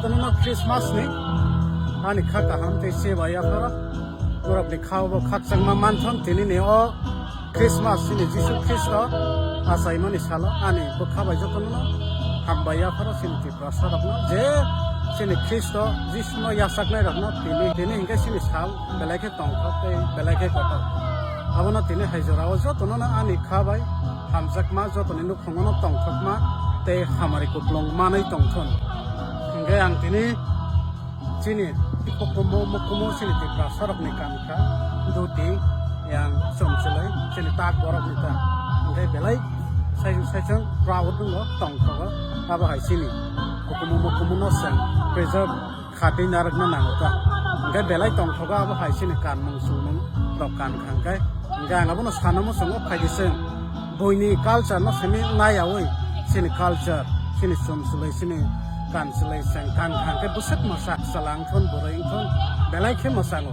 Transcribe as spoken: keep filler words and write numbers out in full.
Tono Christmas ni ani kha kaham tei se bai yapharo norokni kha bo khakchangma manthon tini ni o Christmas chini Jisu Khristo achaimani salo ani bwkha bai jotono hambai yapharo chini Tiprasa rokno je chini Khristo Jisu no yachaknai rokno tini tini hinkhe chini sal belai khe tongthok tei belai khe kotor. Abono tini hai jorao jotono ani kha bai hamjakma jotoni nuk Phungono tongthokma tei hamari kuplung manwi tongthun. Hingke ang tini chini kokumo mokumo chini Tiprasa rokni kankha duti yang chomchilai chini tak borokni ta. Hingke belai saichung saichung proud wngwi tongthogo. Abo hai chini kokumo mokumo no chwng preserve khatwi narwkna nango ta. Hingke belai tongthogo abo hai chini kanmung chumung rok kankha hingke. Hingke ang abono sana muchungo phaidi chwng buini culture no simi naiyawi chini culture, chini chumchwlwi, chini kanchwlwi chwng kankha hingke bwswk mwsa chwla wngthun bwrwi wngthun belai khe mwsango.